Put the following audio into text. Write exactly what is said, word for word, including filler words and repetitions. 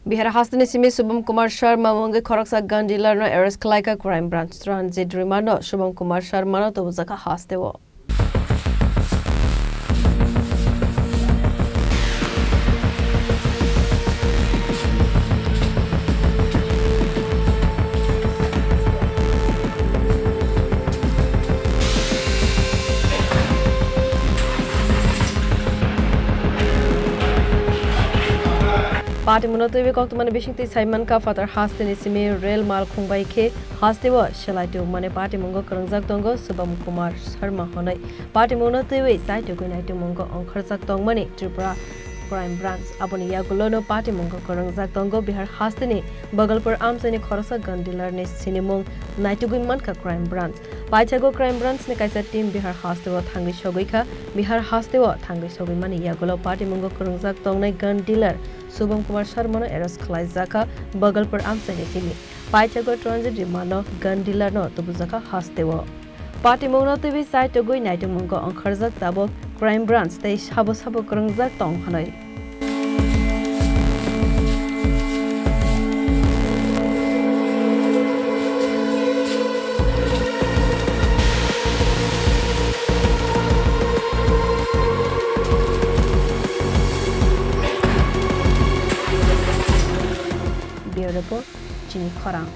Bihar hasteni simi Subham Kumar Sharma mungwi khoroksa gun dealer no arrest khlaikha crime branch. Transit remand no Subham Kumar Sharma no tubujakha hasteo. Patimungno twiwi koktwmani bisingtwi saimankha, phatar hasteni simi rel mal khungbai khe hasteo selai tubumani patimungo kwrwngjak tongo Subham Kumar Sharma hwnwi. Patimungno twiwi chaitugwi naitugmungo ongkharjak tongmani Tripura Crime Branch. Aboni yagulono patimungo kwrwngjak tongo Bihar hasteni Bhagalpur amchaini khoroksa gun dealer ni sinimung naitugwi mankha Crime Branch. Paithago Crime Branch ni kaisa team Bihar hasteo thangwi sogwi kha. Bihar hasteo thangwi sogwi mani yagulo patimungo kwrwngjak tongnai gun dealer Subham Kumar Sharma no arrest khlaijak kha Bhagalpur amchaini simi. Paithago transit remand no gun dealer no tubujakha hasteo. Patimungno twiwi chaitugwi naitugmungo ongkharjak tabuk Crime Branch tei sabo sabo kwrwngjak tong hwnwi. Bureau Report, Chini Khorang.